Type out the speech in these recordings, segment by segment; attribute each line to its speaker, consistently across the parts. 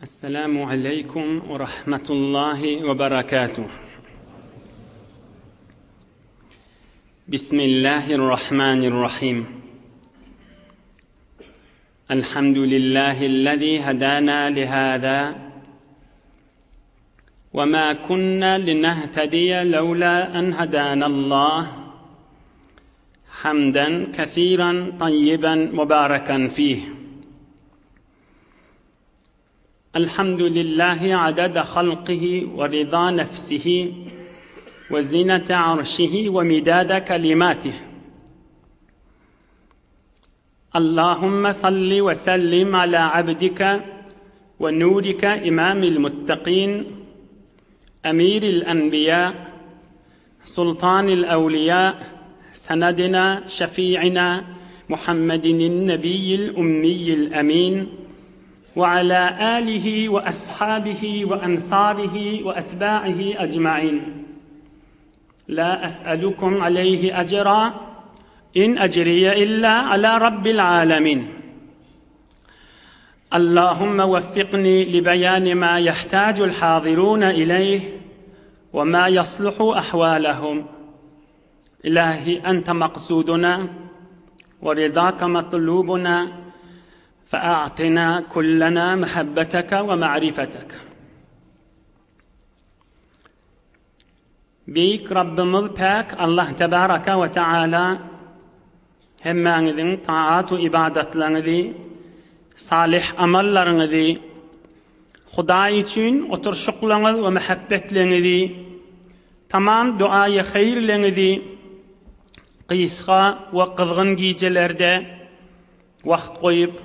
Speaker 1: Esselamu aleýkum we rahmetullahi we barakatuh. Bismillahirrahmanirrahim. Elhamdülillahi'llezî hedâna lihâzâ ve mâ kunnâ linehtediye lewlâ en hedânallah. Hamden kesiran tayyiben mübareken fih. الحمد لله عدد خلقه ورضا نفسه وزنة عرشه ومداد كلماته اللهم صل وسلم على عبدك ونورك إمام المتقين أمير الأنبياء سلطان الأولياء سندنا شفيعنا محمد النبي الأمي الأمين وعلى آله وأصحابه وأنصاره وأتباعه أجمعين لا أسألكم عليه أجرا إن أجري إلا على رب العالمين اللهم وفقني لبيان ما يحتاج الحاضرون إليه وما يصلح أحوالهم إلهي أنت مقصودنا ورضاك مطلوبنا فأعطنا كلنا محبتك ومعرفتك Beýik Rabbymyz Päk Allah Tebaraka we Teala hemmäňiziň taat we ybadatlaryňyzy, salyh amallaryňyzy, Hudaý üçin oturyşyklaryňyz we mähebbetleňizi, tamam duaýy haýyrleňizi gysga we gyzgyn gijelerde wagt goýup,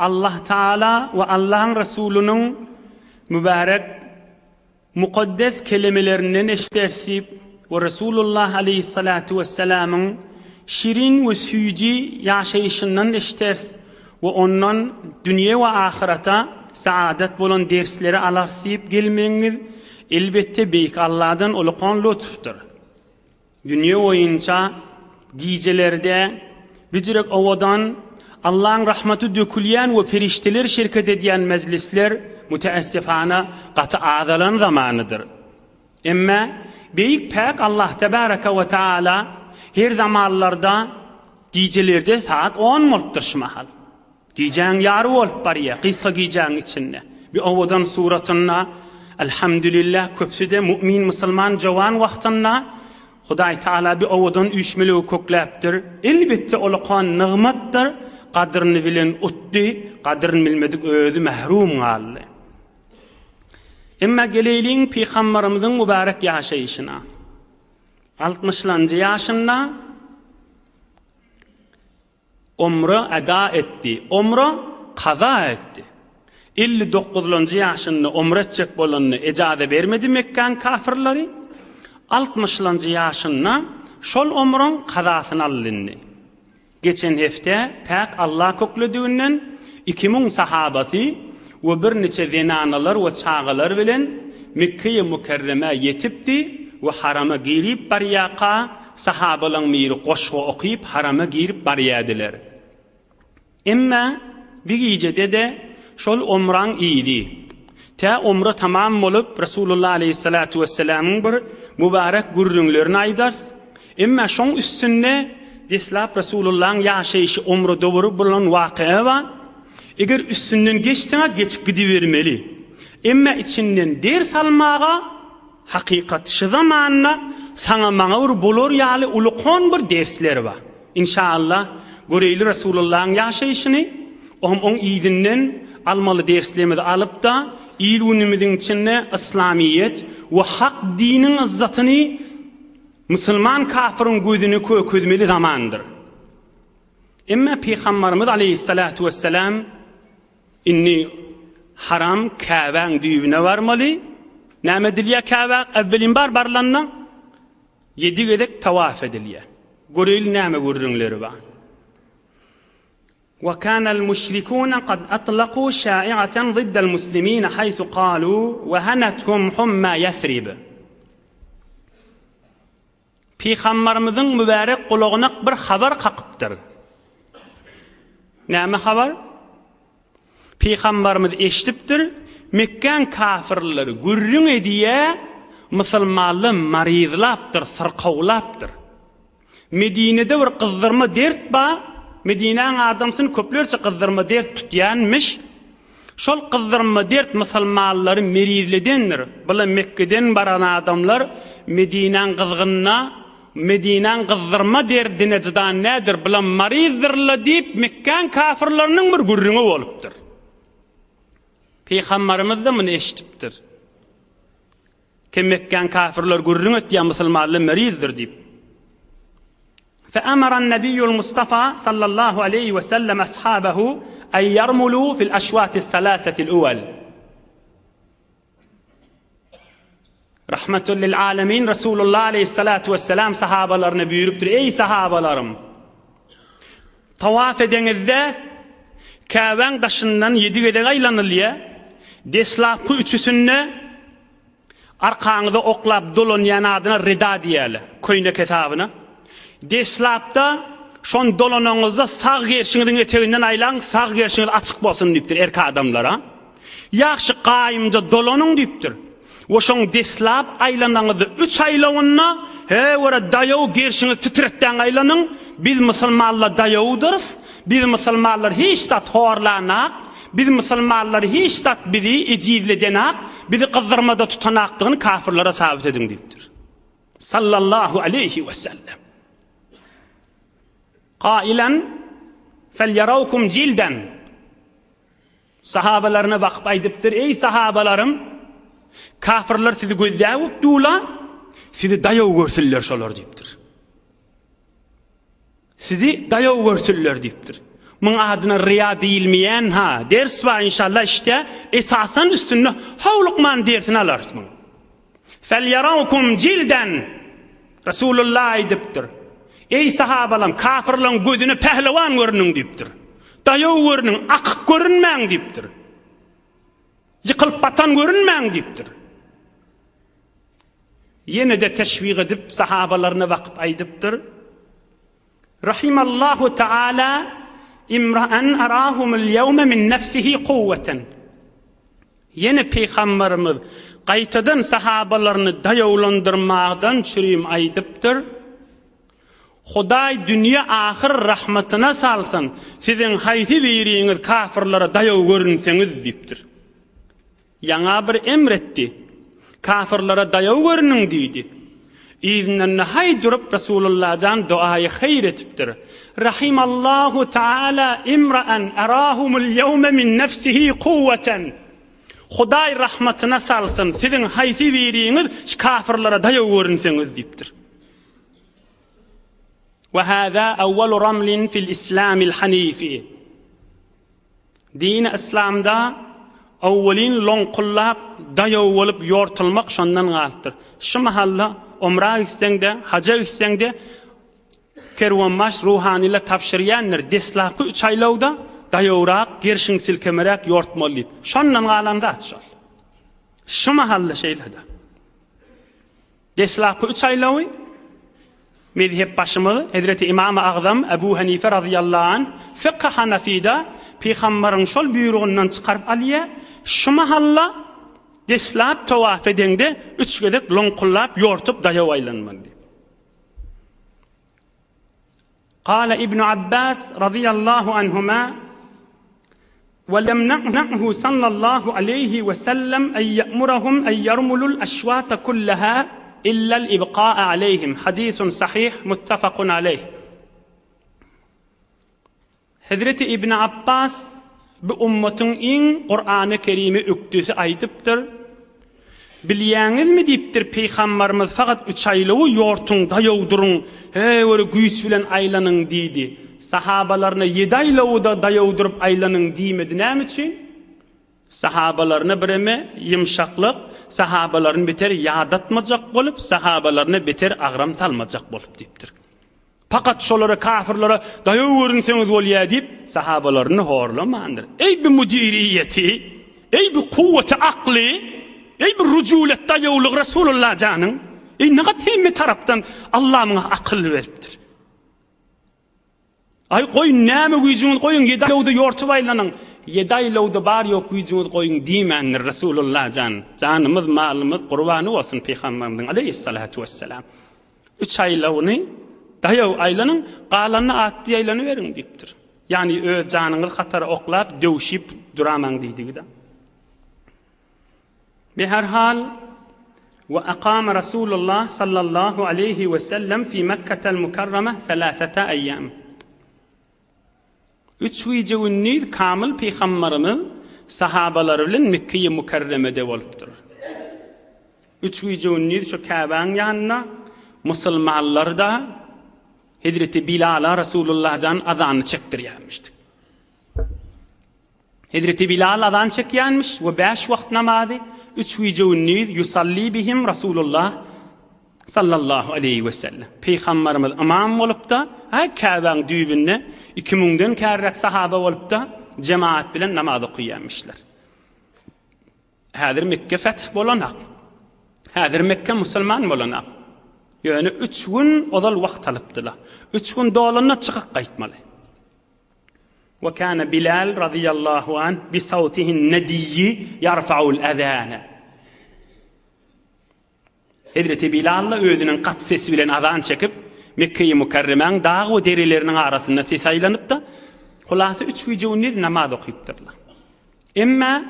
Speaker 1: Allah Teala we Allahyň Resulynyň mübärek Mukaddes kelimelerinden eşderis diýip we Resulullah aleýhissalatu wessalamyň şirin we süýji ýaşaýşyndan eşderis we ondan dünýe we ahyrata saadat bolan dersleri alarys diýip gelmegiňiz elbetde Beýik Alladan ulykan lutfdyr. Dünýe boýunça gijelerde bijirek owadan, Allaň rahmaty dökülýän we perişdeler şirket edýän mejlisler müteessifana gaty azalan zamanydyr. Emme Beýik Päk Allah Tebareke we Taala her zamanlarda gijelerde saat on bolupdyr şu mahal. Gijäň ýary bolup barýar, gysga gijäň içinde. Bir owadan suratynda, Elhamdülillah, köpüsi-de mu'min musulman jowan wagtynda Hudaý Taala bir owadan üýşmelegi kökläpdir. Elbetde olakan nygmatdyr, gadryny bilen utdy, gadryny bilmedik özi mährum galdy. Emma geleýliň Pygambarymyzyň mübärek ýaşaýşyna. Altmyşlanjy ýaşynda Omra eda etdi. Omra kaza etdi. 50 dokuzlanjy ýaşynda omra etjek bolanda ejaza bermedi Mekgäň kafyrlary. Altmyşlanjy ýaşynda şol omraň kazasyny aldy indi. Geçen hepde päk Alla köklediginden 2000 sahabasy we birniçe zenanalar we çagalar bilen Mekgeýi Mükerremä ýetipdi we harama girip barýarka Sahabalaň biri goşgy okyp harama girip barýadiler. Emma bir gijede-de şol omraň yzy, tä omra tamam bolup Resulullah aleýhissalatu wessalamyň bir mübarek gürrüňlerini aýdars. Emma şoň üstünde deslap Resulullahyň ýaşaýşy omra dogry bolan wakyýa bar. Eger üstünden geçseň-ä geçip gidibermeli. Emma içinden ders almaga Hakykat şu zamanda saňa maňa bir bolar ýaly ulukon bir dersler bar. Inşallah göreýli Resulullahyň ýaşaýşyny, ohm oň yzyndan almaly derslerimizi alypda il günümiziň içinde yslamyýet we hak diniň yzzatyny musulman kafyryň gözüne kökezmeli zamandyr. Emma Pygambarymyz aleýhissalatu wessalam Indi haram Käbäň düýbüne barmaly. Näme edilýär Käbä äwwelin bar barlanda? Ýedi gezek tawaf edilýär. Göreýli näme gürrüňleri bar. Wa kanal müşrikuna kad atlaqu şa'i'atan ziddal muslimina haýsu kalu we hanatkum humma Ýesrib. Pygambarymyzyň mübärek gulagyna bir habar kakypdyr. Näme habar? Pygambarymyz eşidipdir, Mekgäň kafirleri gürrüň edýä, musulmanlar maryzlapdyr, syrkawlapdyr. Medinede bir gyzdyrma dert bar, Medinäň adamsyny köplerçe gyzdyrma dert tutýanmyş. Şol gyzdyrma dert musulmanlary merizledendir. Bula Mekgeden baran adamlar Medinäň gyzgynyna, Medinäň gyzdyrma derdine jydan nädir, bulam maryzdyrla diýip Mekgäň kafirleriniň bir gürrüňi bolupdyr. Pygambarymyz-da muny eşidipdir. Ki Mekgäň kafirleri gürrüň etýär musulmanlar merizdir diýip. Fe'amara an-nabiyyul Mustafa sallallahu aleýhi we sellem ashabahu en yarmulu fil aşwatis salasatil uwal. Rahmetül lil alemin Resulullah aleýhissalatu wesselam sahabalaryna buýrupdyr, Eý sahabalarym! Tawaf edeňizde Käbäň daşyndan ýedi gezek aýlanylýar. Deslapky üçüsinde arkaňyza oklap dolanýan adyna rida diýýärler, köýnek hesabyna. Deslapda şony dolanaňyzda sag gerşiňiziň eteginden aýlaň, sag gerşiňiz açyk bolsun diýipdir erk adamlara. Ýagşy gaýymja dolanyň diýipdir. We şoň deslap aýlanaňyzda üç aýlawynda he görä daýaw gerşiňizi titretdäň aýlanyň, biz musulmanlar daýawdyrys, biz musulmanlar hiç zat horlanak, biz musulmanlar hiç zat bizi ejizledenak, bizi gyzdyrmada tutanakdygyny kafirlere sabyt ediň diýipdir. Sallallahu aleýhi we sellem. Kailen felýarawkum jilden. Sahabalaryna bakyp aýdypdyr, Eý, sahabalarym! Kafyrlar sizi gözläp dula, sizi daýaw görsünler şolar diýipdir. Sizi daýaw görsünler diýipdir. Muň adyna riýa diýilmeýän ha, ders bar inşallah işde, esasan üstünde howlukman dersini alarys muň. Felýarawkum jilden Resulullah aýdypdyr. Eý sahabalam, kafyrlaryň gözüne pählewan görüniň diýipdir. Daýaw görüniň, akyk görünmäň diýipdir. Ýykylyp batan görünmäň diýipdir. Ýene-de teşwik edip sahabalaryna bakyp aýdypdyr. Rahimallahu taala imra'an arahumul ýewme min nefsihi kuwweten. Ýene Pygamberimiz gaýtadan sahabalaryny daýawlandyrmadan çürim aýdypdyr, Hudaý dünýe ahyr rahmatyna salsyn, siziň haýsy biriňiz kafyrlara daýaw görünseňiz diýipdir. Ýaňa bir emr etdi. Kafyrlara daýaw görüniň diýdi. Yzyndan-da haý durup Resulullah jan doaýy haýr etipdir. Rahimallahu taala imra'an arahumul ýewme min nefsihi kuwweten. Hudaý rahmatyna salsyn, siziň haýsy biriňiz şu kafyrlara daýaw görünseňiz diýipdir. We hâzâ awwalu ramlin fil islamil hanifi. Dini yslamda owwelin loňkullap daýaw bolup ýortulmak şondan galypdyr. Şu mahalda omra gitseň-de, haja gitseň-de kerwenbaş ruhanylar tabşyrýandyr, deslapky üç aýlawda daýawrak, gerşiň silkemeräk ýortmaly diýip. Şondan galan zat şol. Şu mahalda şeýle-de. Deslapky üç aýlawy mezhep başymyz Hezreti Imamy Agzam Ebu Hanife razyýallahu anh fykhy hanafyda Pygambaryň şol buýrugyndan çykaryp alýar, Şu mahalla deslap tawaf edeňde üç gezek loňkullap ýortup daýaw aýlanmaly diýip. Kale Ibnu Abbas razyýallahu anhuma, Ve lem ne'hu sallallahu aleýhi we sellem en ye'murahum en yermulul eşwata kulleha illel ibka'a aleýhim. Hadisun sahih muttefakun aleýh. Hezreti Ibn Abbas bu ummatyň iň Kurany Kerime ökdesi aýdypdyr, Bilýäňizmi diýipdir, Pygambarymyz fakat üç aýlawy ýortuň, daýaw duruň, he bir güýç bilen aýlanyň diýdi. Sahabalaryna ýedi aýlawy-da daýaw durup aýlanyň diýmedi. Näme üçin? Sahabalaryna bireme ýumşaklyk, sahabalaryny beter ýadatmajak bolup, sahabalaryna beter agram salmajak bolup diýipdir. Fakat şolara kafirlere daýaw görünseňiz bolýa diýip sahabalaryny horlamandyr. Eý bi müdiriýeti, eý bi kuwwaty akly, eý bi rujulet daýawlygy Resulullah janyň, eý nagat hemme tarapdan Allah muňa akyl beripdir. Aý goý näme güýjüňiz goýuň ýedi aýlawda ýortup aýlanyň. Ýedi aýlawda bar ýok güýjüňizi goýuň diýmändir Resulullah jan. Janymyz, malymyz gurbany bolsun Pygamberimiziň aleýhissalatu wessalam. Üç aýlawyny daýaw aýlanyň, galanyny atly aýlanyberiň diýipdir. Ýagny öz janyňyzy hatara oklap, döwşüp duramaň diýdigi-de. Beherhal, we akama Rasulullah sallallahu aleýhi we sellem fi Mekketel Mukarrama selasete eýýam. Üç gije-gündiz kamyl pygambarymyz sahabalary bilen Mekgeýi Mükerremede bolupdyr. Üç gije-gündiz şu Käbäň ýanynda musulmanlar-da Hezreti Bilala Rasulullah jan azanyny çekdirýärmişdik. Hezreti Bilal azan çekýänmiş we bäş wagt namazy üç gije-gündiz ýusalli bihim Rasulullah sallallahu aleýhi we sellem. Pygambarymyz ymam bolupda, ha Käbäň düýbünde iki müňden kärräk sahaba bolupda jemaat bilen namaz okaýanmyşlar. Häzir Mekge feth bolanak. Häzir Mekge musulman bolanak. Ýöne üç gün ozal wagt alypdylar. Üç gün dolanda çykyp gaýtmaly. We kana Bilal razyýallahu anh bi sawtihin nediyyi ýarfa'ul azana. Hezreti Bilal-da özüniň gaty sesi bilen azan çekip, Mekgeýi Mükerremäň dag we dereleriniň arasynda ses aýlanypdy. Hulasa üç gije-gündiz namaz okypdyrlar. Emma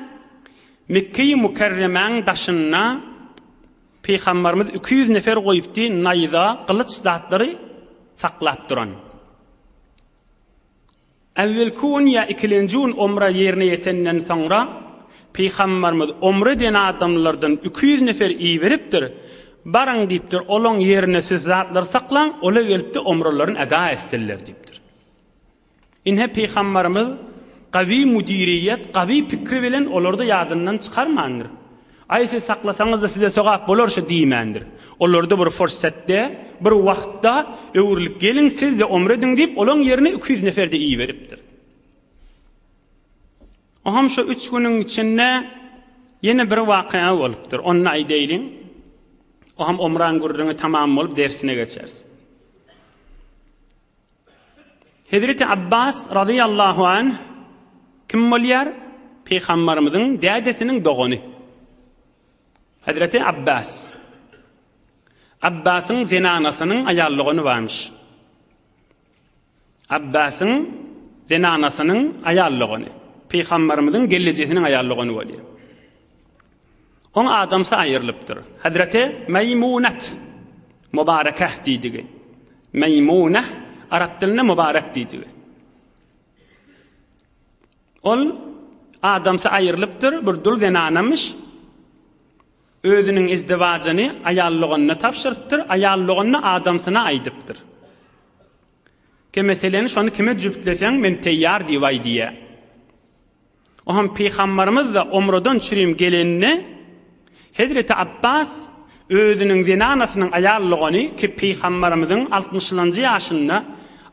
Speaker 1: Mekgeýi Mükerremäň daşynda Pygambarymyz 200 nefer goýupdy, naýza, gylyç zatlary saklap duran. Äwwelki gün ýa ikilenji gün omra ýerine ýetenden soňra, Pygambarymyz omra eden adamlardan 200 nefer iberipdir, Baryň diýipdir, olaň ýerine siz zatlary saklaň, ola gelipde omralaryny eda etsinler diýipdir. Ine Pygambarymyz gawy müdiriýet, gawy pikri bilen olary-da ýadyndan çykarmandyr. Aý siz saklasaňyzda size sogap bolar şu diýmändir. Olarda bir fursatda, bir wagtda öwrülip geliň siz-de omre ediň diýip olaň ýerine 200 nefer-de iberipdir. Oham şu üç günüň içinde ýene bir wakyýa bolupdyr. Ony aýdaýlyň. Oham omraň gürrüňi tamam bolup dersine geçeris. Hezreti Abbas razyýallahu anh kim bolýar? Pygambarymyzyň dädesiniň dogany. Hezreti Abbas. Abbasyň zenanasynyň aýal dogany barmyş. Abbasyň zenanasynyň aýal dogany. Pygambarymyzyň gelnejesiniň aýal dogany bolýar. Oň adamsy aýrylypdyr. Hezreti Meýmunat, Mubarekeh diýdigi. Meýmuneh, arap dilinde mübarek diýdigi. Ol adamsy aýrylypdyr, bir dul zenanamyş. Özüniň izdiwajyny aýallygynda tabşyrypdyr, aýallygynda adamsyna aýdypdyr. Ke meseleni şony kime jübtleseň, men teýýar diýip aýdýar. Oňam Pygambarymyz-da omradan çürim gelende, Hezreti Apbas özüniň zenanasynyň aýal dogany ki Pygambarymyzyň altmyşlanjy ýaşynda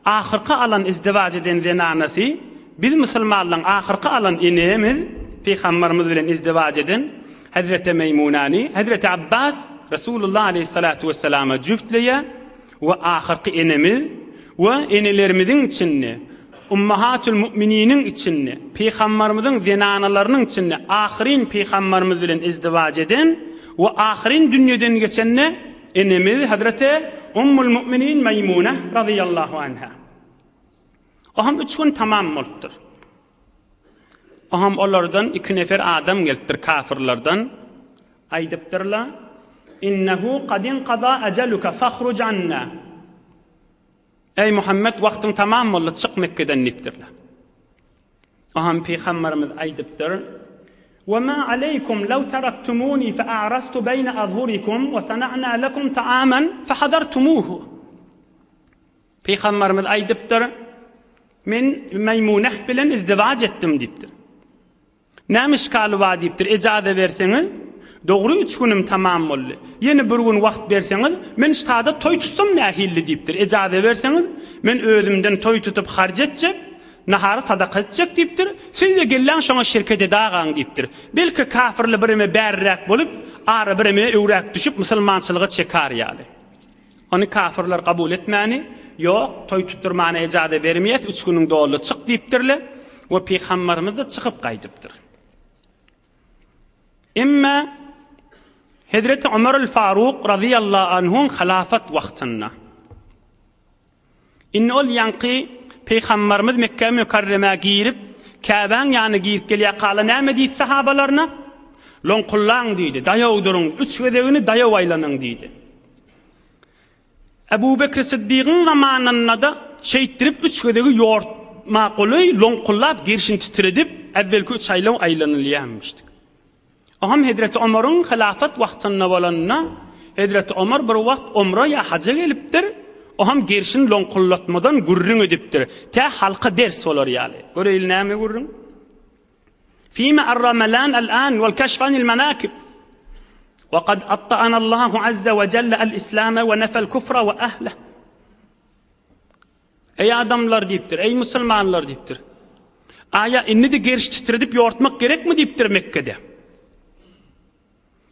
Speaker 1: ahyrky alan izdiwaç eden zenanasy, biz musulmanlaryň ahyrky alan enemiz Pygambarymyz bilen izdiwaç eden Hezreti Meýmunany Hezreti Apbas Resulullah aleýhissalatu wesselama jübtleýär. We ahyrky enemiz we enelerimiziň içinde, Ummahatul mu'mininiň içinde, Pygambarymyzyň zenanalarynyň içinde ahyryn Pygambarymyz bilen izdiwaç eden we ahyryn dünýeden geçende enemiz Hazreti Ummul mu'minin Meýmune razyýallahu anha. O hem üç gün tamam bolupdyr. O hem olardan iki nefer adam gelipdir kafirlerden. Aýdypdyrlar, Innehu kad inqada ajaluka fahruj anna. Eý Muhammet, wagtyň tamam boldy, çyk Mekgeden diýipdirler. Oňam pygamberimiz aýdypdyr, Wa ma aleýkum law taraktumuni fa a'rastu beýne azhurikum wa sana'na lekum ta'aman fa hadartumuhu. Pygamberimiz aýdypdyr, Men Meýmuneh bilen izdiwaç etdim diýipdir. Näme işgali bar diýipdir, ejaza berseňiz, dogry üç günüm tamam boldy. Ýene bir gün wagt berseňiz, men ştada toý tutsam nähilli diýipdir, ejaza berseňiz, men özümden toý tutup harç etjek, nahary sadaka etjek diýipdir, siz-de gelläň şoňa şirket edagaň diýipdir. Belki kafirli bireme bärräk bolup, ara bireme öwräk düşüp musulmançylyga çekar ýaly. Ony kafirler kabul etmäni, Ýok, toý tutdurmana ejaza bermeýäs, üç günüň doldy, çyk diýipdirler. we Pygamberimiz-de çykyp gaýdypdyr. Emma Hezreti Ömer el-Faruk razyýallahu anhuň halafat wagtynda Indi ol ýaňky Pygambarymyz Mekge Mükerremä girip, Käbäň ýanyna girip gelýärkala näme diýdi sahabalaryna? Loňkullaň diýdi, daýaw duruň, üç gezegini daýaw aýlanyň diýdi. Ebu Bekri Syddygyň zamanynda-da şeýtdirip üç gezegi ýortma goly loňkullap gerşini titredip, äwwelki üç aýlaw aýlanylýarmyşdyk. Oňam Hezreti Omaryň hylafat wagtynda bolanda, Hezreti Omar bir wagt omra ýa haja gelipdir, oňam gerşini loňkullatmadan gürrüň edipdir, tä halka ders bolar ýaly. Göreýli näme gürrüň? Fima ar-ramalan al-an wal-kashf anil manakib. Wa kad atta'ana Allahu azza wa jalla al-islama wa nafal kufra wa ahleh. Eý adamlar diýipdir, eý musulmanlar diýipdir. Aýa indi-de geriş titredip ýortmak gerekmi diýipdir Mekgede.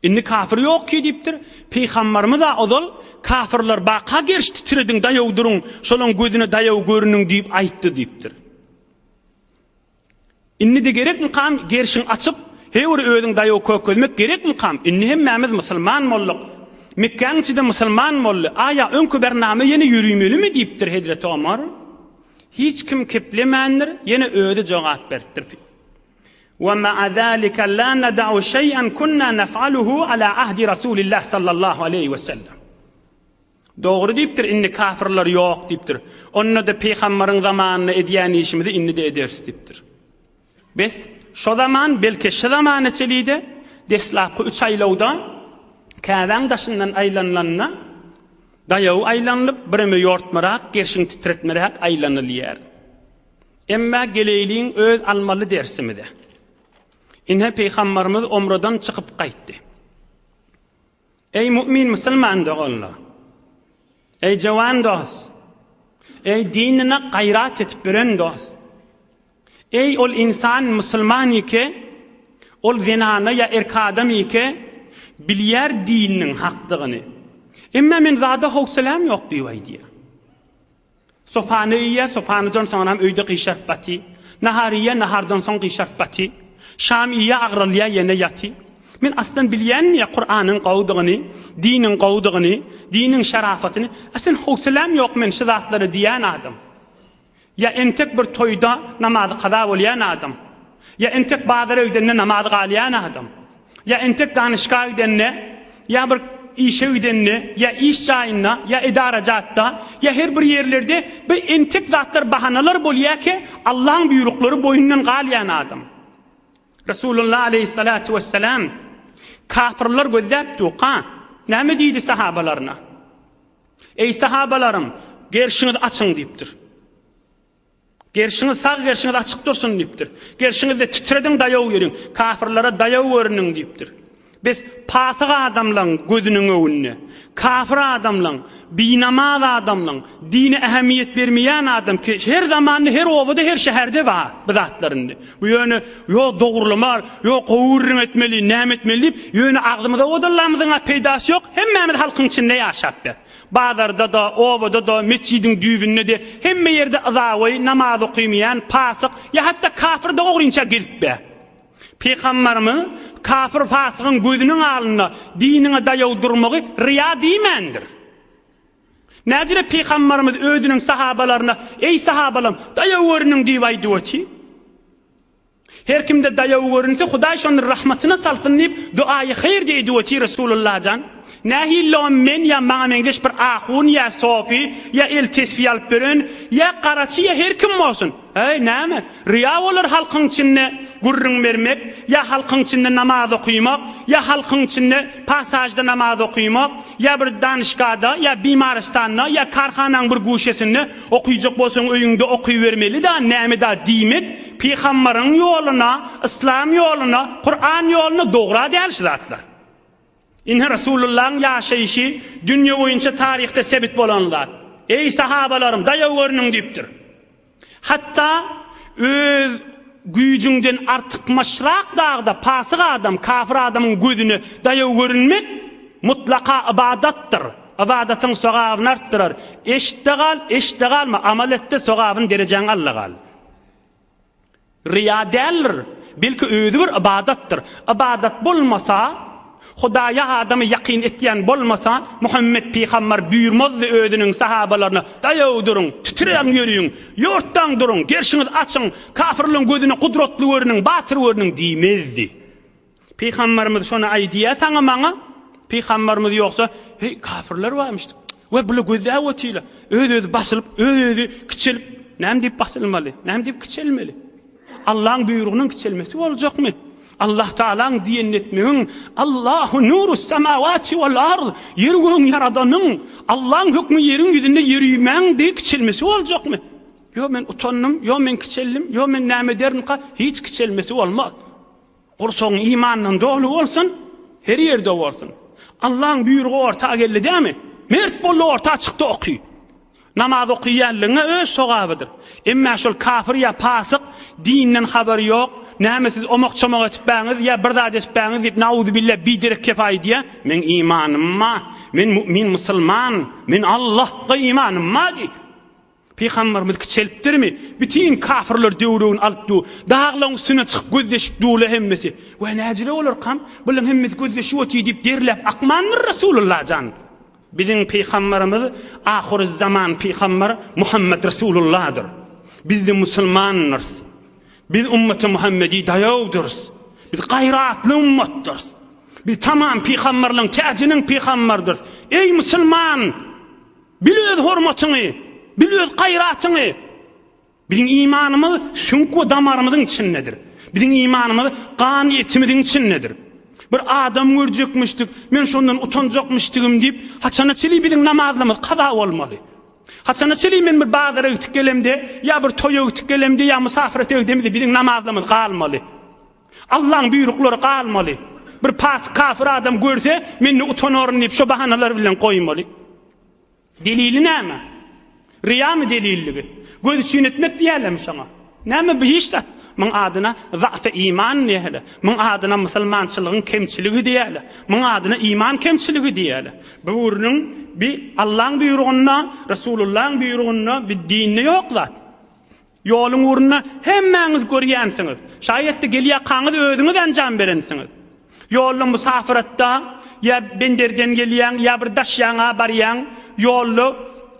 Speaker 1: Indi kafir ýok ki diýipdir. Pygambarymyz-a ozal kafirler baka geriş titrediň daýaw duruň, şolaň gözüne daýaw görüniň diýip aýtdy diýipdir. Indi-de gerekmikam gerşiň açyp, heý bir özüň daýaw kökezmek gerekmikam? Indi hemmämiz musulman bolduk. Mekgäň içi-de musulman boldy. Aýa öňki bernama ýene ýörimelimi diýipdir hezreti Omar. Hiç kim keplemändir, ýene özi jogap beripdir. Wa ma'a zalika la nada'u şeý'an kunna nef'aluhu ala ahdi Rasulillah sallallahu aleýhi we sellem. Dogry diýipdir, indi kafirler ýok diýipdir. Onda-da pygambaryň zamanynda edýän işimizi indi-de ederis diýipdir. Bes, şo zaman, belki şu zamana çelide, deslapky üç aýlawda Käbäň daşyndan aýlanylanda, daýaw aýlanylyp, bireme ýortmarak, gerşiň titretmeräk aýlanylýar. Emma geleýliň öz almaly dersimize. Ine, pygambarymyz omradan çykyp gaýtdy. Eý mu'min musulman doganlar! Eý jawan dost! Eý dinine gaýrat etip ýören dost! Eý ol insan musulman ike, ol zenana ýa erk adam ike, bilýär dininiň hakdygyny. Emma men zada howseläm ýok diýip aýdýar. Sopany iýýär, sopanydan soňram öýde gyşaryp baty. Nahar iýýär, nahardan soň gyşaryp baty. Şam iýýär, agralýar, ýene ýaty. Men aslan bilýän diýýär, Kuranyň gowudygyny, diniň gowudygyny, diniň şerafatyny. A sen howseläm ýok men şu zatlary diýýän adam. Ýa entek bir toýda namazy kaza bolýan adam. Ýa entek bazara gidende namaz galýan adam. Ýa entek danyşga gidende, ýa bir işe gidende, ýa iş jaýynda, ýa edarajatda, ýa her bir ýerlerde bir entek zatlar bahanalar bolýar ki, Allaň buýruklary boýundan galýan adam. Resulullah aleýhissalatu wessalam kafirler gözläp durka, näme diýdi sahabalaryna? Eý sahabalarym, gerşiňizi açyň diýipdir. Gerşiňiz sag gerşiňiz açyk dursun diýipdir. Gerşiňizde titrediň daýaw geliň, kafirlere daýaw görüniň diýipdir. Bes pasyk adamlaň gözüniň öňünde, kafir adamlaň, binamaz adamlaň, dine ähemiýet bermeýän adam ki her zamanda her obada her şäherde bar bu zatlar indi. Bu ýöne ýok dogrulama, ýok gowy gürrüň etmeli, näme etmeli diýip, ýöne agzymyza owadanlamyzyň-a peýdasy ýok, hemmämiz halkyň içinde ýaşap biz. Bazarda-da, obada-da, metjidiň düýbünde-de, hemme ýerde yzagoý, namaz okymaýan, pasyk, ýa hatda kafir-de ogrynça gezip be. Pygambarymyz kafir-fasygyň gözüniň alynda diniňe daýaw durmagy ryýa diýmändir. Näjele Pygambarymyz özüniň sahabalaryna, Eý sahabalarym, daýaw görüniň diýip aýdyp otyr. Her kimde daýaw görünse, Hudaý şony rahmatyna salsyn diýip, duaýy haýyr diýip edip otyr Resulullah jan. Nähili o men ýa maňa meňzeş bir ahun ýa sofi ýa el tesbi alyp beren ýa garaçy ýa her kim bolsun. Äý, näme? Ryýa bolar halkyň içinde gürrüň bermek, ýa halkyň içinde namaz okymak, ýa halkyň içinde pasažda namaz okymak, ýa bir danyşgahda, ýa bimarystanda, ýa karhanaň bir guşesinde okyjak bolsaň öýüňde okybermeli-da, näme-da diýmek, pygambaryň ýoluna, yslam ýoluna, Kuran ýoluna dogra däl şu zatlar. Ine Resulullahyň ýaşaýşy dünýe boýunça taryhda sebit bolan zat. Eý sahabalarym, daýaw görüniň diýipdir. Hatda öz güýjüňden artykmaçrak dagda pasyk adam, kafir adamyň gözüne daýaw görünmek mutlaka ybadatdyr. Ybadatyň sogabyny artdyrar. Eşitde gal, eşitde galma, amal etde sogabyny derejäňi al-da gal. Ryýa däldir, belki özi bir ybadatdyr. Ybadat bolmasa, Hudaýa adamy ýakyn etýän bolmasa, Muhammet pygambar buýurmazdy özüniň sahabalaryna, Daýaw duruň, titräň ýörüň, ýortdaň duruň, gerşiňizi açyň, kafirleň gözüne gudratly görüniň, batyr görüniň diýmezdi. Pygambarymyz şony aýdýa saňa maňa. Pygambarymyz ýogsa, heý, kafirler barmyş. We bular gözläp otyrlar. Öz-özi basylyp, öz-özi kiçelip, näme diýip basylmaly? Näme diýip kiçelmeli? Allaň buýrugynyň kiçelmesi boljakmy? Allah Taalaň diýenini etmegiň, Allahu nurus samawati wal ard, ýer gögüň ýaradanyň, Allaň hökmi ýeriň ýüzünde ýörümäň diýip kiçelmesi boljakmy? Ýo men utandym, ýo men kiçeldim, ýo men näme ederimka? Hiç kiçelmesi bolmaz. Gursagyň imandan doly bolsun, her ýerde bolsun. Allaň buýrugy orta geldi dämi? Mert boldy orta çykdy oky. Namaz okyýanlygyňa öz sogabydyr. Emmä şol kafir ýa pasyk dinden habary ýok, näme siz omak-çomak etipbäňiz ýa bir zat etipbäňiz diýip nauzubilla biderek kep aýdýa, meň imanym ba, men mu'min musulman, men Allahga imanym ba diý. Pygamberimiz kiçelipdirmi? Bütin kafirler döwregini alyp dur. Daglaryň üstüne çykyp gözleşip durlar hemmesi. We näjele bolarkam? Bularyň hemmesi gözleşip otyr diýip derläp akmandyr Resulullah jan. Biziň pygamberimiz ahyrüzzaman pygamber Muhammed Resulullahdyr. Biz-de musulmandyrys. Biz ummeti Muhammedi daýawdyrys. Biz gaýratly ummatdyrys. Biz tamam pygamberleň täjiniň pygamberdyrys. Eý musulman! Bil öz hormatyňy, bil öz gaýratyňy. Biziň imanymyz süňk we damarymyzyň içindedir. Biziň imanymyz gan etimiziň içindedir. Bir adam görjekmişdik, men şondan utanjakmyşdygym diýip, haçana çenli biziň namazlarymyz kaza bolmaly? Haçana çenli men bir bazara gitip gelemde, ýa bir toýa gitip gelemde, ýa musafirete gidemde biziň namazlarymyz galmaly? Allaň buýruklary galmaly. Bir pasyk kafir adam görse, men-de utanaryn diýip şo bahanalar bilen goýmaly. Delili näme? Ryýamy delilligi? Göz üçin etmek diýýärlermi şoňa? Näme bu hiç zat? Muň adyna za'fy iman diýýärler. Muň adyna musulmançylygyň kemçiligi diýýärler. Muň adyna iman kemçiligi diýýärler. Bu gürrüň bi Allaň buýrugynda, Resulullaň buýrugynda, bi dinde ýok zat. Ýoluň ugrunda hemmäňiz görýänsiňiz. Şaýat-da gelýärkaňyz özüňiz enjam berensiňiz. Ýolda musafyratda ýa benderden gelýäň, ýa bir daş ýaňa barýaň, ýolda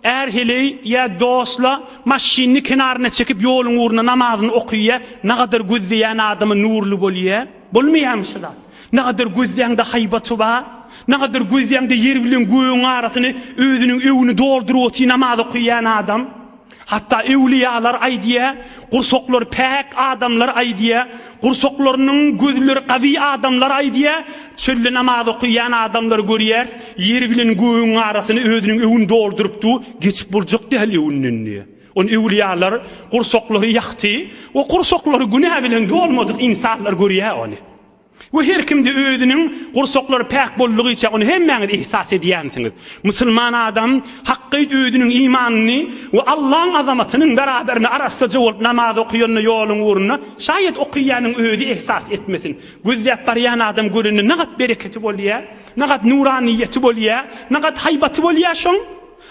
Speaker 1: är-heleý ýa dostla maşynyny kenaryna çekip ýoluň ugrunda namazyny okyýa, nagadar gözleýän adama nurly bolýa. Bolmaýamy şu zat? Nagadar gözleýäňde haýbaty bar, nagadar gözleýäňde ýer bilen gögüň arasyny özüniň öwüni dolduryp otyr namaz okyýan adam. Hatda öwlüýalar aýdýa, gursaklary päk adamlar aýdýa, gursaklarynyň gözleri gawy adamlar aýdýa, çölde namaz okaýan adamlary görýäris, ýer bilen gögüň arasyny özüniň öwüni dolduryp dur, geçip boljak däl öwünden diýýä. Ony öwlüýalar gursaklary ýagty we gursaklary günä bilen dolmadyk ynsanlar görýä ony. We her kimde özüniň gursaklary päk boldugyça ony hemmäňiz ihsas edýänsiňiz. Musulman adam hakkyt özüniň imanyny we Allaň azamatynyň beraberine arassaja bolup namaz okaýanda ýoluň ugrunda şaýat okaýanyň özi ihsas etmesin. Gözläp barýan adam görende nagat bereketi bolýa, nagat nuraniýeti bolýa, nagat haýbaty bolýa şoň.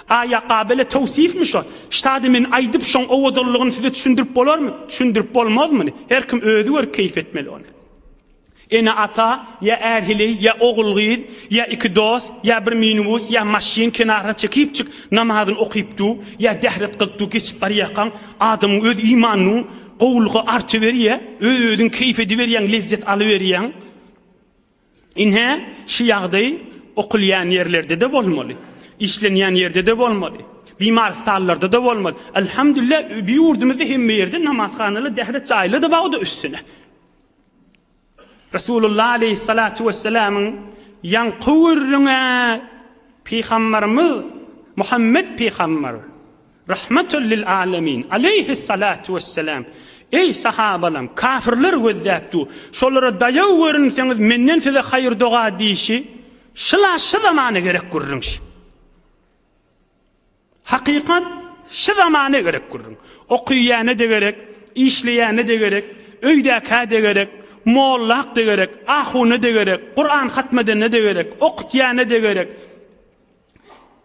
Speaker 1: Aýa gabele towsifmi şo? Ştady men aýdyp şoň owadanlygyny size düşündirip bolarmy? Düşündirip bolmaz muny. Her kim özi görüp keýp etmeli ony. Ene-ata, ýa är-heleý, ýa ogul-gyz, ýa iki dost, ýa bir minibus, ýa maşyn kenaryna çekipjik namazyny okyp dur, ýa dähret kylyp dur geçip barýarkaň, adamyň öz imanynyň gowulygy artyberýär, öz-özüň keýp ediberýäň, lezzet alyberýäň. Ine, şu ýagdaý okulýan ýerlerde-de bolmaly, işlenýän ýerde-de bolmaly, bimarystanlarda-da bolmaly. Elhamdülillah, bu ýurdumyzda hemme ýerde namazhanalar, dähret jaýlar-da bar, o-da üstüne. Resulullah aleýhissalatu wessalamyň ýaňky gürrüňe Pygamberimiz Muhammet pygamber Rahmatul lil alemin aleýhissalatu wessalam Eý sahabalam kafirler gözläp dur şolara daýaw görünseňiz menden size haýyr doga diýişi şyla şy zamana gerek gürrüň şy. Hakykat şy zamana gerek gürrüň. Okyýana-da gerek, işleýäne-de gerek, öýdäkä-de gerek, mollak-da gerek, ahuna-da gerek, Kuran hatm edene-de gerek, okutýana-da gerek.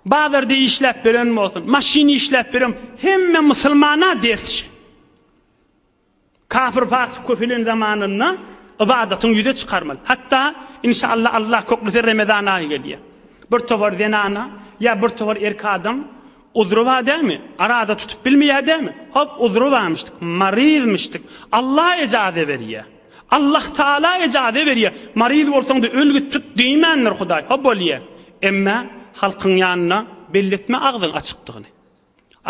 Speaker 1: Bazarda işläp beren bolsun, maşyn işläp beren, hemme musulmana ders şy. Kafir-fasyk köpelen zamanynda ybadatyňy ýüze çykarmaly. Hatda, inşallah Allah köklese Remezan aýy gelýär. Bir topar zenana ýa bir topar erkek adam uzry bar dälmi? Araza tutup bilmeýär dälmi? Hop, uzry barmyşdyk, maryzmyşdyk. Allah ejaze berýär. Allah Taala ejaze berýär. Maryz bolsaň-da öl git tut diýmändir Hudaý. Hop bolýar. Emma halkyň ýanynda belli etme agzyň açykdygyny.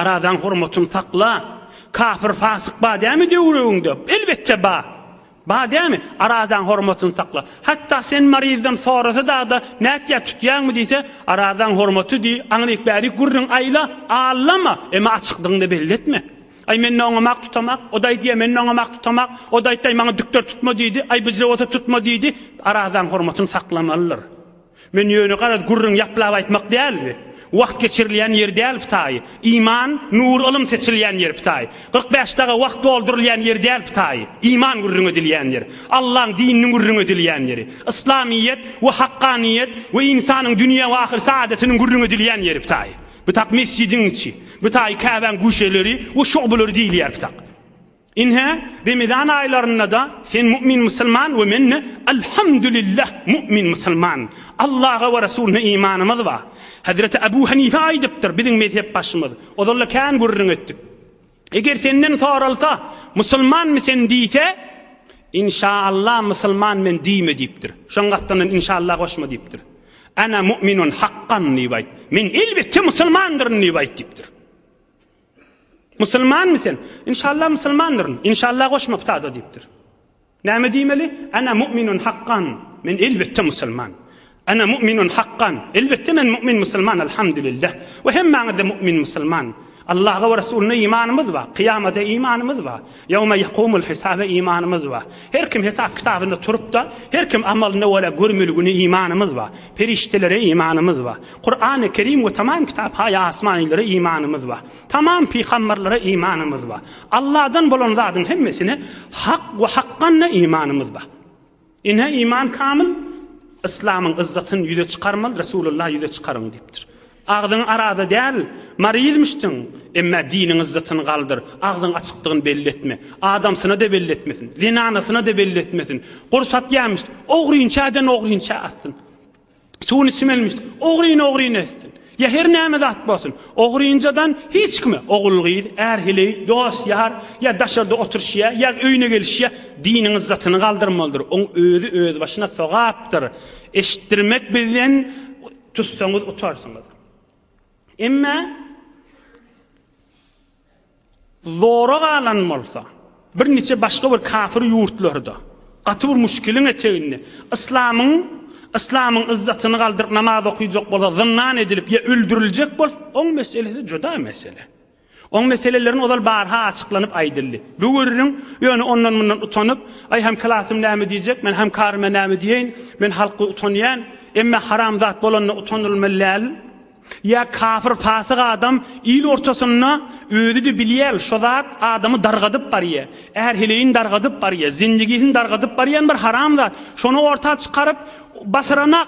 Speaker 1: Arazaň hormatyny sakla. Kafir fasyk ba dämi döwregiňde? Elbetde ba. Ba dämi? Arazaň hormatyny sakla. Hatda sen maryzdan sorasa dagda nätýä tutýaňmy diýse, arazaň hormaty diý, aňryk bärik gürrüň aýla, allama, emma açykdygyňda belli etme. Aý men oňamak tutamak, o-da aýdýa men oňamak tutamak, o-da aýtdy aý maňa dükder tutma diýdi, aý bijre bolsa tutma diýdi. Arazaň hormatyny saklamalydyr. Men ýöne garaz gürrüň ýaplap aýtmak däl bi. Wagt geçirilýän ýer däl ptaýy. Iman, nur, ylym seçilýän ýer ptaýy. 45 daga wagt doldurylýan ýer däl ptaýy. Iman gürrüň edilýän ýer. Allaň dininiň gürrüň edilýän ýeri. Yslamyýet we hakkanyýet we ynsanyň dünýä we ahyr saadetiniň gürrüň edilýän ýeri ptaýy. Bu tak mesjidiň içi. Bu taýy Käbäň güşeleri we şugbuleri diýilýär bu tak. Ine, Remezan aýlarynda-da sen mu'min musulman we men-de Elhamdülillah mu'min musulman. Allaha we Resulyna imanymyz bar. Hezreti Ebu Hanife aýdypdyr, biziň mezhep başymyz. Ozal-da kän gürrüň etdik. Eger senden soralsa, musulmanmy sen diýse, Inşaallah musulman men diýme diýipdir. Şoň gapdalyndan inşaallah goşma diýipdir. Ana mu'minun hakkan diýip aýt. Men elbetde musulmandyryn diýip aýt diýipdir. Musulmanmy sen? Inşallah musulmandyryn. Inşallah goşma putada diýipdir. Näme diýmeli? Ana mu'minun hakkan. Men elbetde musulman. Ana mu'minun hakkan. Elbetde men mu'min musulman elhamdülillah. We hemmäňiz-de mu'min musulman. Allaha we Resulyna imanymyz bar. Kyýamata imanymyz bar. Ýewme ýekumul hisabe imanymyz bar. Her kim hesap kitabynda turup-da, her kim amalyna görä görmeli güne imanymyz bar. Perişdelere imanymyz bar. Kurany Kerim we tamam kitap haýy asmanylere imanymyz bar. Tamam pygamberlere imanymyz bar. Allahdan bolan zadyň hemmesine hak we hakganda imanymyz bar. Ine iman kamyl, Yslamyň yzzatyny ýüze çykarmaly, Resulullah ýüze çykaryň diýipdir. Agzyň arada däl, maryzmyşdyň, emma diniň yzzatyny galdyr, agzyň açykdygyny belli etme. Adamsyna-da belli etmesin, zenanasyna-da belli etmesin. Gurs atýarmyş, ogrynça eden ogrynça atsyn. Suwuny içmelmişdi. Ogryn-ogryn etsin. Ýa her näme zat bolsun. Ogrynjadan hiç kime, ogul-gyz, är-heleý, dost-ýar, ýa daşarda oturyşýa, ýa öýüne gelişýä, diniň yzzatyny galdyrmalydyr. Oň özi özbaşyna sogapdyr. Eşitdirmek bizden tutsaňyz utarsyňyz. Emma Zora galan bolsa, birniçe başga bir kafir ýurtlarda, gaty bir muşkiliň eteginde, yslamyň yslamyň yzzatyny galdyryp namaz okyjak bolsa, zyndan edilip ýa öldüriljek bolsa, oň meselesi juda mesele. Oň meselelerini ozal barha açyklanyp aýdyldy. Bu gürrüň, ýöne ondan-mundan utanyp, aý hem klasym näme diýjek, men hemkaryma näme diýeýin, men halkly utanýan, emme haram zat bolanda utanylmaly däl. Ýa kafir pasyk adam il ortasynda özüde bilýär şo zat adamy dargadyp barýa är heleýini dargadyp barýa zindigisini dargadyp barýan bir haram zat şony orta çykaryp basyranak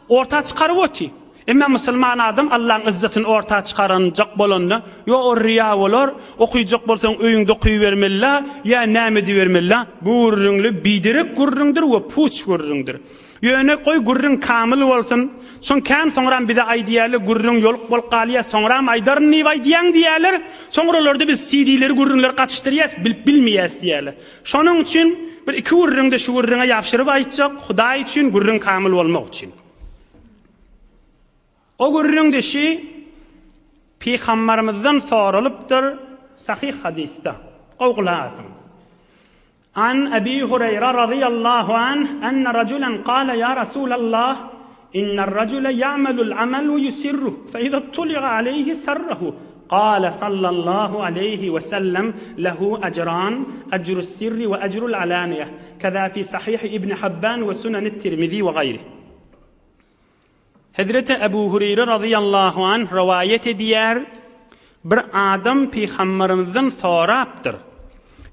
Speaker 1: orta çykaryp oty emma musulman adam Allaň yzzatyny orta çykaranjak bolanda ýo o riýa bolar okyjak bolsaň öýüňde okybermelila ýa näme edibermelila bu gürrüňli biderek gürrüňdir we puç gürrüňdir. Ýöne goý gürrüň kamyl bolsun. Soň kän soňram bize aýdýarlar gürrüň ýoluk bolup galýar soňram aýdaryn diýip aýdýaň diýýärler. Soňralarda biz CD-leri gürrüňleri gatyşdyrýas bilip bilmeýäs diýýärler. Şonuň üçin bir iki gürrüňde şu gürrüňe ýapşyryp aýtjak Hudaý üçin gürrüň kamyl bolmak üçin. O gürrüň dişi Pygambarymyzdan soralypdyr sahyh hadysda. Gowy gulak asyň. An Ebi Hureýre razyýallahu anh enne rajulen kale ýa Rasulallah inner rajule ýa'melul amel we ýusirruh fe iza tuli'a aleýhi sarrahu kale sallallahu aleýhi we sellem lehu ejran ejrus sirri we ejrul alaniýeh keza fi sahihi ibn Habban we sunenit Tirmizi we gaýrih. Hezreti Ebu Hureýre razyýallahu anh rowaýat edýär, Bir adam Pygamberymyzdan sorapdyr,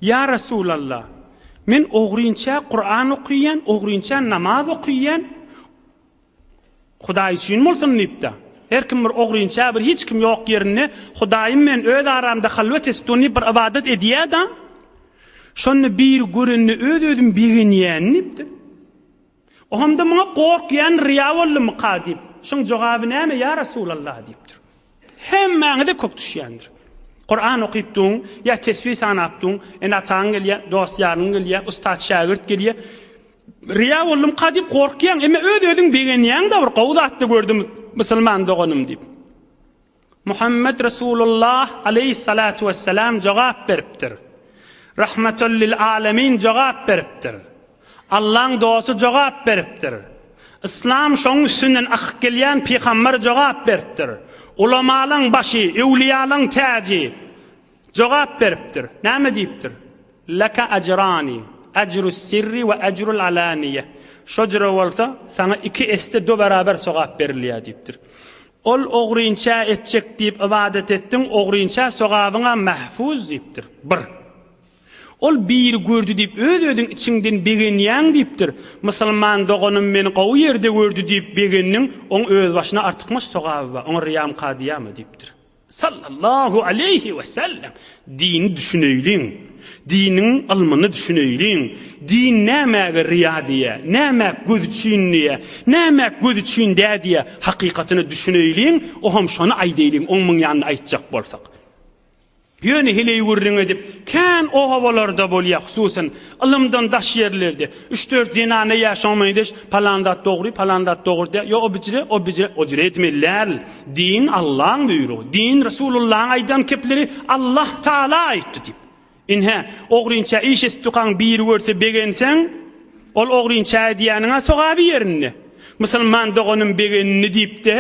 Speaker 1: Ýa Resulallah, men ogrynça Kuran okaýan, ogrynça namaz okaýan, Hudaý üçin bolsun diýipdir. Her kim bir ogrynça bir hiç kim ýok ýerinde Hudaýym men öz aramda halwet etdim diýip bir ybadat edýär-de. Şonda biri görende öz-özüm begenýän diýipdir. Ohamda muňa gorkýan ryýa boldumyka diýip. Şoň jogaby näme ýa Resulallah diýipdir. Hemmäňize kök düşýändir. Kuran okyp duň, ýa tesbih sanap duň, ene-ataň gelýär, dost-ýaryň gelýär, ussat-şägirt gelýär. Ryýa boldumyka diýip gorkýaň, emma öz-özüň begenýäň-de bir gowy zatda gördüm musulman doganym diýip. Muhammet Resulullah aleýhissalatu wessalam jogap beripdir. Rahmetul lil alemin jogap beripdir. Allaň dosty jogap beripdir. Yslam şoň üstünden akyp gelýän pygamber jogap beripdir. Ulamalaň başy, öwliýalaň täji jogap beripdir. Näme diýipdir? Leke ejrani, ejrus sirri we ejrul alaniýe. Şo jüre bolsa, saňa iki esse do beraber sogap berilýär diýipdir. Ol ogrynça etjek diýip ybadat etdiň, ogrynça sogabyňam mahfuz diýipdir. Bir. Ol biri gördi diýip öz-özüň içiňden begenýäň diýipdir. Musulman doganym meni gowy ýerde gördi diýip begendiň, oň özbaşyna artykmaç sogaby bar, oňa ryýamka diýýärmi diýipdir. Sallallahu aleýhi we sellem. Dini düşüneýliň. Diniň ylmyny düşüneýliň. Din nämäge riýa diýýär, nämä göz üçin diýýär, nämä göz üçin dä diýýär, hakykatyna düşüneýliň, oňam şony aýdaýlyň, oň muň ýanynda aýtjak bolsak. Ýöne heleý gürrüň edip, kän obalarda bolýar, hususan, ylymdan daş ýerlerde. Üç-dört zenana ýa şoňa meňzeş, palan zat dogry, palan zat dogry däl, ýok, o bijire, o bijire, o jüre etmeli däl. Din Allaň buýrugy, din Resulullaň aýdan kepleri Allah Taala aýtdy diýip. Ine, ogrynça iş etdukaň biri görse begenseň, ol ogrynça edýäniň-ä sogaby ýerinde. Musulman doganym begendi diýip-de,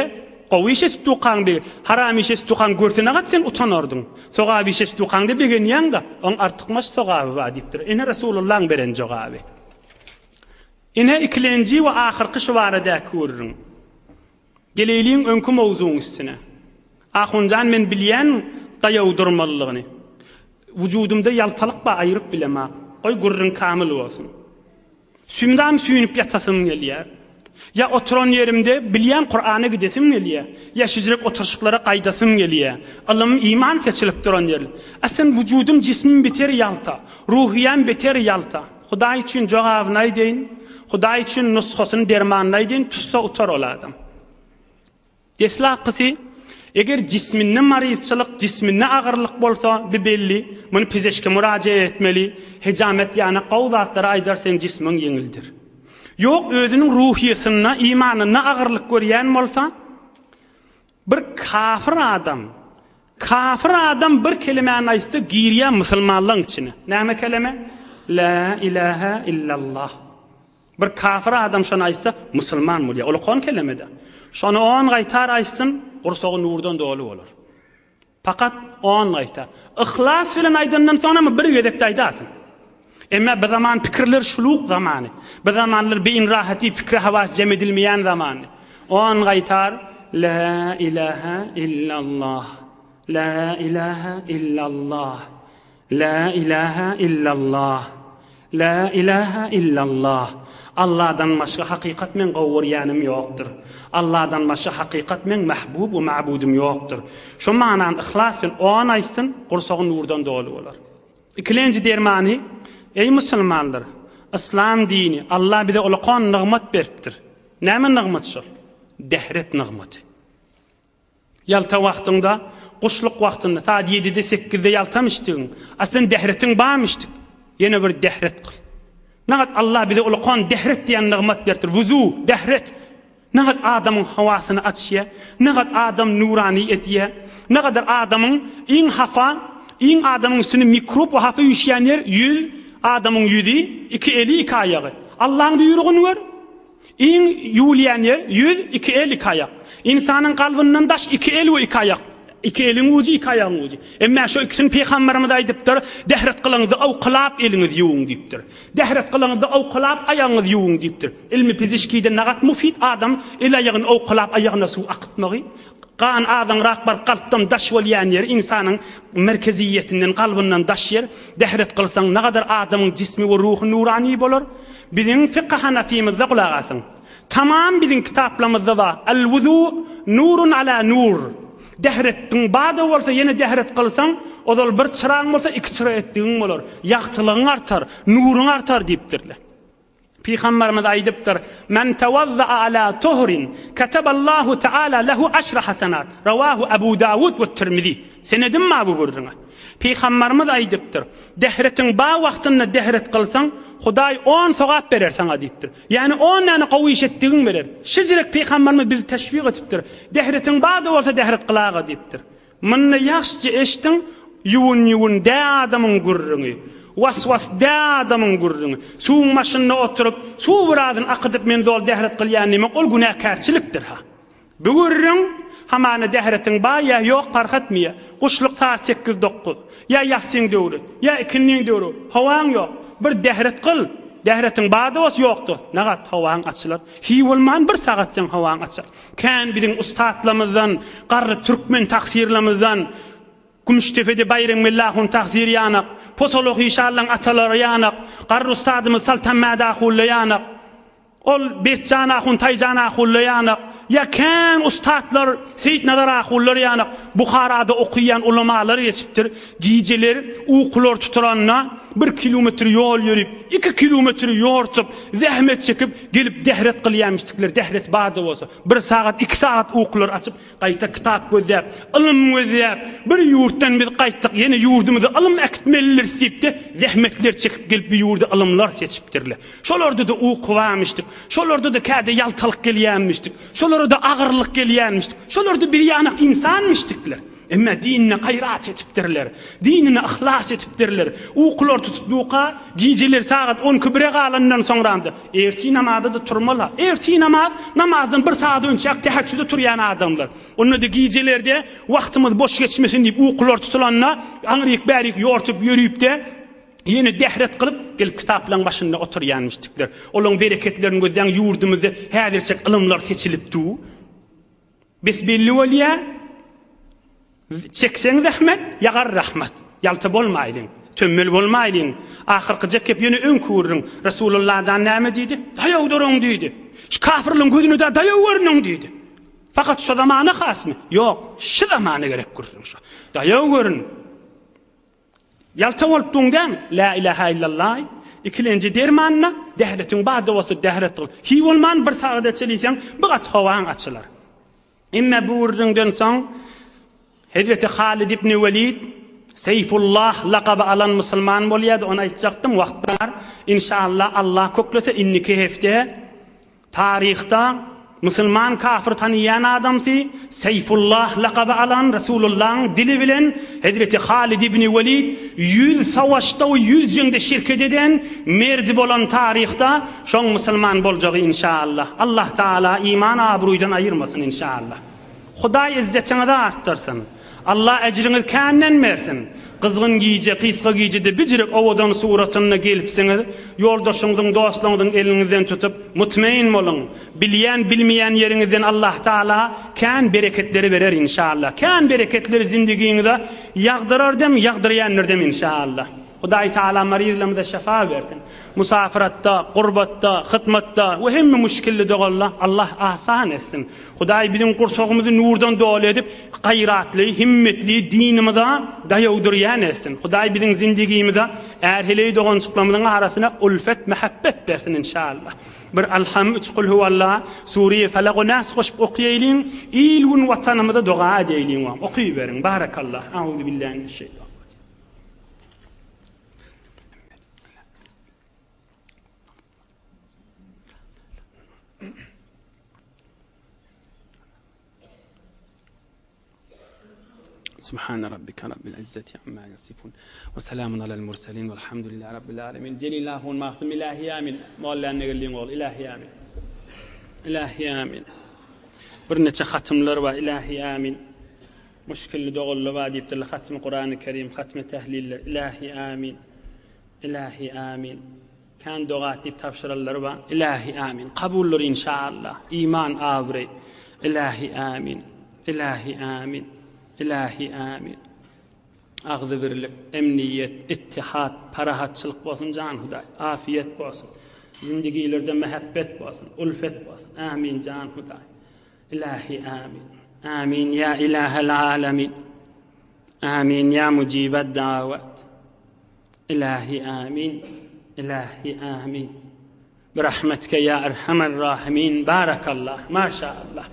Speaker 1: gowy iş etdukaň bege, haram iş etdukaň görse nagat sen utanardyň. Sogap iş etdukaňda begenýäň-de, oň artykmaç sogaby bar diýipdir. Ine Resulullaň beren jogaby. Ine ikilenji we ahyrky şu baradaky gürrüň. Geleýliň öňki mowzugyň üstüne. Ahunjan men bilýän daýaw durmalydygyny. Wujudymda ýaltalyk bar aýyryp bilemak. Goý gürrüň kamyl bolsun. Sümdam süýnüp ýatasym gelýär. Ýa oturan ýerimde bilýän Kurana gidesim gelýär. Ýa şüjrek oturyşyklara gaýdasym gelýär. Ylym, iman seçilip duran ýer. A sen wujudym jismim beter ýalta. Ruhyýam beter ýalta. Hudaý üçin jogabyny aýdaýyn, Hudaý üçin nusgasyny, dermanyny aýdaýyn, tutsa utar ol adam. Deslapkysy, eger jisminde maryzçylyk, jisminde agyrlyk bolsa, bi belli, muny pizeşke mürajeat etmeli, hejamet ýanak gowy zatlary aýdar seň jismiň ýeňildir. Ýok, özüniň ruhyýetinde, imanynda agyrlyk görýän bolsa, bir kafir adam, Kafir adam bir kelemäni aýtsa girýär musulmanlaň içine. Näme keleme? La ilaha illallah. Bir kafir adam şony aýtsa musulman bolýar. Ol okon kelemede. Şony on gaýtar aýtsyn, gursagy nurdan doly bolar. Fakat on gaýtar. Yhlas bilen aýdandan soňam bir gezekde aýdarsyn. Emma bu zaman pikirler şuluk zamany. Bu zamanlar beýin rahaty, pikri hawas jem edilmeýän zamany. On gaýtar, La ilaha illallah, La ilaha illallah, La ilaha illallah, La ilaha illallah. Allahdan başga hakykat meň gowy görýänim ýokdur. Allahdan başga hakykat meň mahbub we mabudym ýokdur. Şo manany yhlas bilen on aýtsyn, gursagy nurdan doly bolar. Ikilenji dermany, Eý musulmanlar! Yslam dini, Allah bize ulakan nygmat beripdir. Näme nygmat şol? Dehret nygmaty. Ýalta wagtyňda, guşluk wagtynda, saat ýedide, sekizde ýaltamyşdygyň, a sen dehretiň barmyşdyk. Ýene bir dehret kyl. Nagat Allah bize ulakan dehret diýen nygmat beripdir. Wuzu, dehret. Nagat adamyň hawasyny açýa, nagat adam nurany edýä, nagadar adamyň iň hafa, iň adamyň üstüne mikrop we hafa üýşýän ýer ýüz, adamyň ýüzi, iki eli, iki aýagy. Allaň buýrugyny gör. Iň ýuwulýan ýer ýüz, iki el, iki aýak. Ynsanyň kalbyndan daş iki el we iki aýak. Iki eliň ujy, iki aýagyň ujy. Emma şo ikisini pygamberimiz aýdypdyr, Dehret kylyňyzda owkalap eliňizi ýuwuň diýipdir. Dehret kylyňyzda owkalap aýagyňyzy ýuwuň diýipdir. Ilmi pizişkide nagat mufid adam el-aýagyny owkalap aýagyna suw akytmagy, gan azaňrak baryp kalpdan daş bolýan ýeri ynsanyň merkeziýetinden, kalbyndan daş ýer. Dehret kylsaň nagadar adamyň jismi we ruhy nurani bolar. Biziň fykh hanafymyzda gulak asyň. Tamam biziň kitaplarymyzda bar. Al-wuzu nurun ala nur. Dähretiň bar-da bolsa ýene dähret kylsaň, ozal bir çyraň bolsa iki çyra etdigiň bolar. Ýagtylygyň artar, nuruň artar diýipdirler. Pygamberimiz aýdypdyr, Men tewazza'a ala tuhrin, keteballahu teala lehu aşra hasenat. Rawahu Abu Dawud we Tirmizi. Senedim bar bu gürrüňe. Pygamberimiz aýdypdyr, Dehretiň bar wagtynda dehret kylsaň, Hudaý on sogap berer saňa diýipdir. Ýagny on däne gowy iş etdigiň berer. Şijirek Pygamberimiz bizi teşwik etipdir. Dehretiň bar-da bolsa dehret kylaga diýipdir. Munda ýagşyja eşdiň, ýuwun-ýuwun dä adamyň gürrüňi. Was-was dä adamyň gürrüňi. Suwuň başynda oturyp, suw birazyny akydyp men zol dehret kylýan diýmek ol günäkärçilikdir-ha. Bu gürrüň, hamana dähretiň bar ýa ýok parh etmeýär. Guşluk saat sekiz-dokuz. Ýa ýassyň döwri, ýa ikindiň döwri, howaň ýok. Bir dähret kyl. Dähretiň bar-da bolsa, ýok-da, nagat howaň açylar. Hiý bolman bir sagat seň howaň açar. Kän biziň ussatlarymyzdan, garry türkmen tagsyrlarymyzdan, Kümüşdepede Baýramgeldi ahun tagsyr ýanak, Posalok işanlaň atalary ýanak, garry ussadymyz Saltanmädi ahulla ýanak, Ol Betjan ahun, Taýjan ahunlar ýanak, ýa kän ussatlar, Seýitnazar ahunlar ýanak, Buharada okaýan ulamalar geçipdir. Gijeler ukular tutulanda bir kilometr ýol ýörüp, iki kilometr ýortup, zähmet çekip, gelip dähret kylýarmyşdyklar, dähret bar-da bolsa. Bir sagat, iki sagat ukular açyp, gaýta kitap gözläp, ylym gözläp, bir ýurtdan biz gaýtdyk, ýene ýurdumyza ylym äkitmelidiris diýip-de, zähmetler çekip gelip bu ýurda ylymlar seçipdirler. Şolarda-da uky barmyşdyk. Şolarda-da käde ýaltalyk gelýänmişdik. Şolara-da agyrlyk gelýänmişdik. Şolar-da bir ýanak ynsanmyşdyklar. Emma dinine gaýrat etipdirler. Dinine yhlas etipdirler. Ukular tutup duka, gijeler sagat on iki bire galandan soňram-da, ertir namaza-da turmaly-ha. Ertir namaz, namazdan bir sagat önçäk täheçjüde turýan adamlar. Onda-da gijelerde wagtymyz boş geçmesin diýip ukular tutulanda, aňryk-bärik ýortup ýörüp-de, Ýene dähret kylyp, gelip kitaplaň başynda oturýanmyşdikler. Olaň bereketlerini gözläň ýurdumyzda häzirçek ylymlar seçilip dur. Bes belli bolýa, çekseň zähmet, ýagar rahmat. Ýalta bolmaýlyň, tömmel bolmaýlyň. Ahyrkyja kep ýene öňki gürrüň. Resulullah jan näme diýdi? Daýaw duruň diýdi. Şu kafirliň gözüne-de daýaw görüniň diýdi. Fakat şo zamana hasmy? Ýok, şu zamana gerek gürrüň şo. Daýaw görün. Ýalta bolup duň dämi? Lä ilähä illallah aýt. Ikilenji dermanyna dähretiň bar-da bolsa dähret gyl. Hiý bolman bir sagada çeliseň bir gat howaň açylar. Emme bu gürrüňden soň Hezreti Halid ibn Welid Seýfullah lakaby alan musulman bolýardy, ony aýtjakdym, wagt bar. Inşallah Allah köklese indiki hepde Taryhda musulman kafir tanyýan adamsy Seýfullah lakaby alan Resulullahyň dili bilen Hezreti Halid ibni Welid ýüz savaşda we ýüz jeňde şirket eden merdi bolan taryhda şoň musulman boljagy inşaallah. Allah Taala iman abruýdan aýyrmasyn inşaallah. Hudaý yzzetiňizi artdyrsyn. Allah ejriňizi känden bersin. Gyzgyn gije, gysga gijede bijirek owadan suratynda gelipsiňiz. Ýoldaşyňyzyň, dostlaryňyzyň eliňizden tutup, mutmain boluň. Bilýän, bilmeýän ýeriňizden Allah Taala kän bereketleri berer inşallah. Kän bereketleri zindigiňize ýagdyrar dem, ýagdyrýandyr dem inşallah. Hudaý Taala maryzlarymyza şefa bersin. Musafiratda, gurbatda, hytmatda we hemme muşkilli doganla Allah asan etsin. Hudaý biziň gursagymyzy nurdan doly edip, gaýratly, himmetli dinimize daýaw durýan etsin. Hudaý biziň zindigimize, är-heleý doganjyklarymyzyň arasyna ulfet, mähebbet bersin inşallah. Bir Alham, üç Kulhuwalla, Sure-i Felak we Nas goşup okýaýlyň, il-gün watanymyza doga edeýliň. Okyberiň. Barakallah. Auzubillahi mineşşeýtanirrajim. Subhane rabbike rabbil izzeti amma yasifun we selamun alel murselin velhamdülillahi rabbil alemin. Celil ahun mahsum ilahi amin. Molla Negelliň ogly ilahi amin. Ilahi amin. Bir neçe hatymlar bar ilahi amin. Muşkilli doganlar bar diýipdirler hatmy Kurany Kerim, hatmy tehliller ilahi amin. Ilahi amin. Kän doga et diýip tabşyranlary bar. Ilahi amin. Kabuldyr inşaallah. Iman abraý. Ilahi amin. Ilahi amin. Ilahi amin. Agzybirlik, emniýet, ittihat, parahatçylyk bolsun jan Hudaý. Afiýet bolsun. Zindigilerde mähebbet bolsun, ulfet bolsun. Amin jan Hudaý. Ilahi amin. Amin ýa Ilahel Alemin. Amin ýa Mujibed Dawat. Ilahi amin. Ilahi amin. Birahmetike ýa Erhamer Rahimin. Barakallah. Maşaallah.